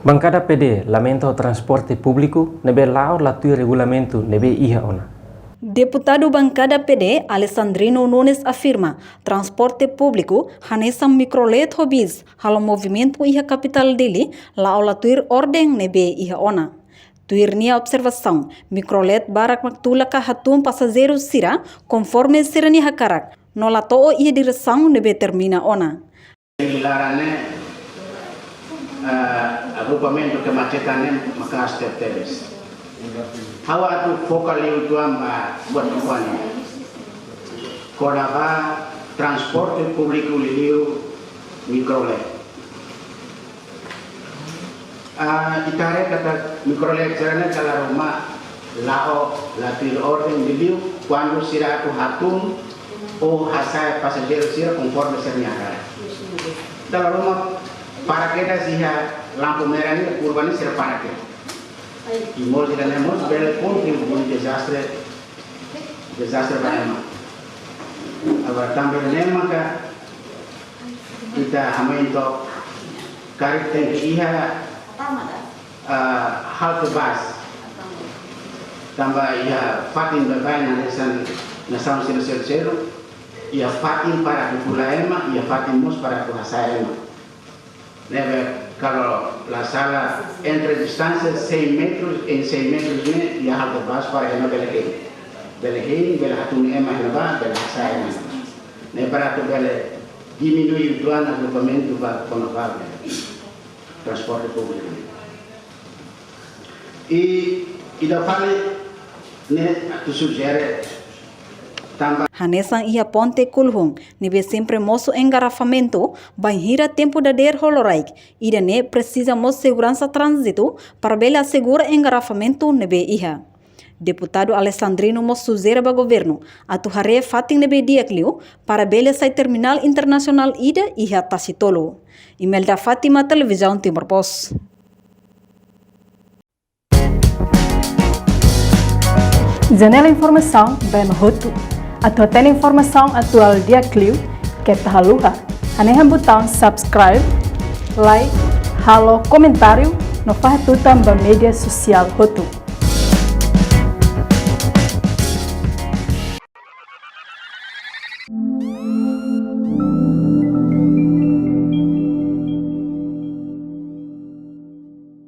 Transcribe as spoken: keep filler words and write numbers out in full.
Bankada P D lamenta ho transporte públiku ne'ebé la'o la tuir regulamentu ne'ebé iha ona. Deputadu Bankada P D, Alessandrino Nunes afirma, transporte públiku, hanesan mikrolet ho bis, halo movimentu iha kapitál Dili, la'o la tuir orden ne'ebé iha ona. Tuir nia observasaun, mikrolet barak mak tula ka hatún pasajeiru sira, konforme sira-nia hakarak, no la to'o iha diresaun ne'ebé determina ona. Laran ne'e, ah, agrupamentu kemacetan ne'e maka'as tebetebes. Ha'u atu foka liu uitoan ba buat uitoan ne'e. Kona-ba transporte públiku liuliu mikrolet. Ah, ita haree katak mikrolet sira-ne'e dala ruma la'o la tuir orden, liuliu kuandu sira atu hatún ou hasa'e pasajeiru sira konforme sira-nia hakarak. Dala ruma para kedas iha lampu merah ne'e, kurva ne'e sira para kedas. I mós ida-ne'e mós bele kontribui dezastre, dezastre ba ema. Agora tanba ne'e maka ita hanoin katak karik tenke iha, ah, halte bus. Tanba iha fatin baibain hanesan nasaun sira seluk-seluk, iha fatin para atu tula ema, iha fatin mós para atu hasa'e ema. Ne'ebé kalau la sala entre distánsia cem metros, em cem metros ne'e iha halte bus para ema bele hein. Bele hein, bele hatún ema iha ne'ebá, bele hasa'e ema. Ne'e para atu bele diminui uitoan agrupamentu ba kona-ba transporte públiku. I ida fali ne'e atu sujere tanba hanesan iha ponte Kulhun, ne'ebé sempre mosu engarrafamentu, bainhira tempu dadeer ho loraik, ida-ne'e presiza mós seguransa tránzitu para bele asegura engarrafamentu ne'ebé iha. Deputadu Alessandrino mós sujere ba governu atu haree fatin ne'ebé di'ak liu para bele sai terminál internasionál ida iha Tasitolu. Imelda Fátima, Televizaun Timor Post. Janela informasaun ba ema hotu. Atu hatene informasaun atuál di'ak liu, keta haluha hanehan butaun subscribe, like, halo komentáriu no fahe tutan ba média sosiál hotu.